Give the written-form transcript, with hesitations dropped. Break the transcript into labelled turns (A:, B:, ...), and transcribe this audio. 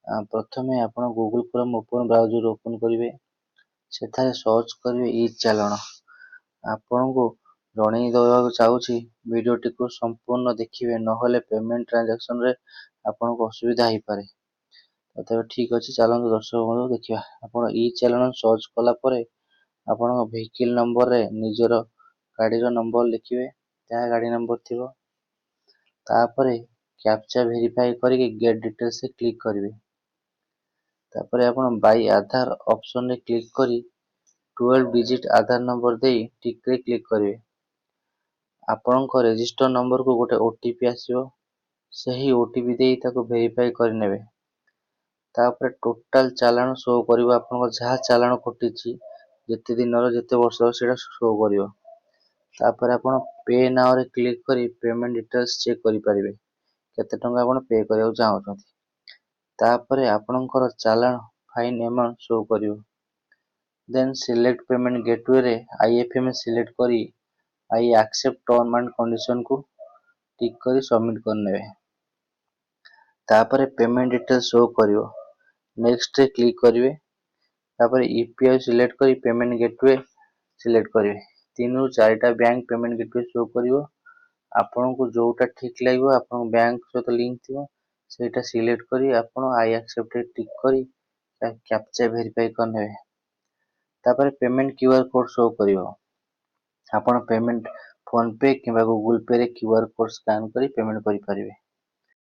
A: ପ୍ରଥମେ ଆପଣ Google chrome open browser open କରିବେ। ସେଠାରେ ସର୍ଚ୍ଚ କରିବେ ଇ ଚାଲାଣ। ଆପଣଙ୍କୁ ଜଣେଇ ଦେବାକୁ ଚାହୁଁଛି, ଭିଡ଼ିଓଟିକୁ ସମ୍ପୂର୍ଣ୍ଣ ଦେଖିବେ, ନହେଲେ ପେମେଣ୍ଟ ଟ୍ରାଞ୍ଜାକ୍ସନରେ ଆପଣଙ୍କୁ ଅସୁବିଧା ହେଇପାରେ। ତ ତେବେ ଠିକ୍ ଅଛି, ଚାଲନ୍ତୁ ଦର୍ଶକ ବନ୍ଧୁ, ଦେଖିବା। ଆପଣ ଇ ଚାଲାଣ ସର୍ଚ୍ଚ କଲା ପରେ ଆପଣଙ୍କ ଭେହିକିଲ୍ ନମ୍ବରରେ ନିଜର ଗାଡ଼ିର ନମ୍ବର ଲେଖିବେ, ଯାହା ଗାଡ଼ି ନମ୍ବର ଥିବ। ତାପରେ କ୍ୟାପଚା ଭେରିଫାଏ କରିକି ଗେଟ୍ ଡିଟେଲ୍ସରେ କ୍ଲିକ୍ କରିବେ। ତାପରେ ଆପଣ ବାଇ ଆଧାର ଅପସନରେ କ୍ଲିକ୍ କରି 12 ଡିଜିଟ୍ ଆଧାର ନମ୍ବର ଦେଇ ଟିକ୍ରେ କ୍ଲିକ୍ କରିବେ। ଆପଣଙ୍କ ରେଜିଷ୍ଟର ନମ୍ବରକୁ ଗୋଟେ ଓଟିପି ଆସିବ। ସେହି ଓଟିପି ଦେଇ ତାକୁ ଭେରିଫାଏ କରିନେବେ। ତାପରେ ଟୋଟାଲ ଚାଲାଣ ଶୋ କରିବ। ଆପଣଙ୍କ ଯାହା ଚାଲାଣ କଟିଛି, ଯେତେ ଦିନର, ଯେତେ ବର୍ଷର, ସେଇଟା ଶୋ କରିବ। ତାପରେ ଆପଣ ପେ ନାଓରେ କ୍ଲିକ୍ କରି ପେମେଣ୍ଟ ଡିଟେଲ୍ସ ଚେକ୍ କରିପାରିବେ, କେତେ ଟଙ୍କା ଆପଣ ପେ କରିବାକୁ ଚାହୁଁଛନ୍ତି। ତାପରେ ଆପଣଙ୍କର ଚାଲାଣ ଫାଇନ୍ ଆମାଉଣ୍ଟ ଶୋ କରିବ। ଦେନ୍ ସିଲେକ୍ଟ ପେମେଣ୍ଟ ଗେଟୱେରେ ଆଇଏଫଏମ୍ ସିଲେକ୍ଟ କରି I accept term and କଣ୍ଡିସନକୁ ଟିକ୍ କରି ସବମିଟ୍ କରିନେବେ। ତାପରେ ପେମେଣ୍ଟ ଡିଟେଲ୍ସ ଶୋ କରିବ। ନେକ୍ସଟରେ କ୍ଲିକ୍ କରିବେ। ତାପରେ ୟୁପିଆଇ ସିଲେକ୍ଟ କରି ପେମେଣ୍ଟ ଗେଟୱେ ସିଲେକ୍ଟ କରିବେ। ତିନିରୁ ଚାରିଟା ବ୍ୟାଙ୍କ ପେମେଣ୍ଟ ଗେଟୱେ ଶୋ କରିବ। ଆପଣଙ୍କୁ ଯୋଉଟା ଠିକ୍ ଲାଗିବ, ଆପଣଙ୍କ ବ୍ୟାଙ୍କ ସହିତ ଲିଙ୍କ ଥିବ, ସେଇଟା ସିଲେକ୍ଟ କରି ଆପଣ I accept ଟିକ୍ କରି କ୍ୟାପଚା ଭେରିଫାଏ କରିନେବେ। ତାପରେ ପେମେଣ୍ଟ କ୍ୟୁଆର୍ କୋଡ୍ ଶୋ କରିବ। ଆପଣ ପେମେଣ୍ଟ ଫୋନପେ କିମ୍ବା ଗୁଗୁଲ ପେରେ କ୍ୟୁଆର୍ କୋଡ୍ ସ୍କାନ୍ କରି ପେମେଣ୍ଟ କରିପାରିବେ।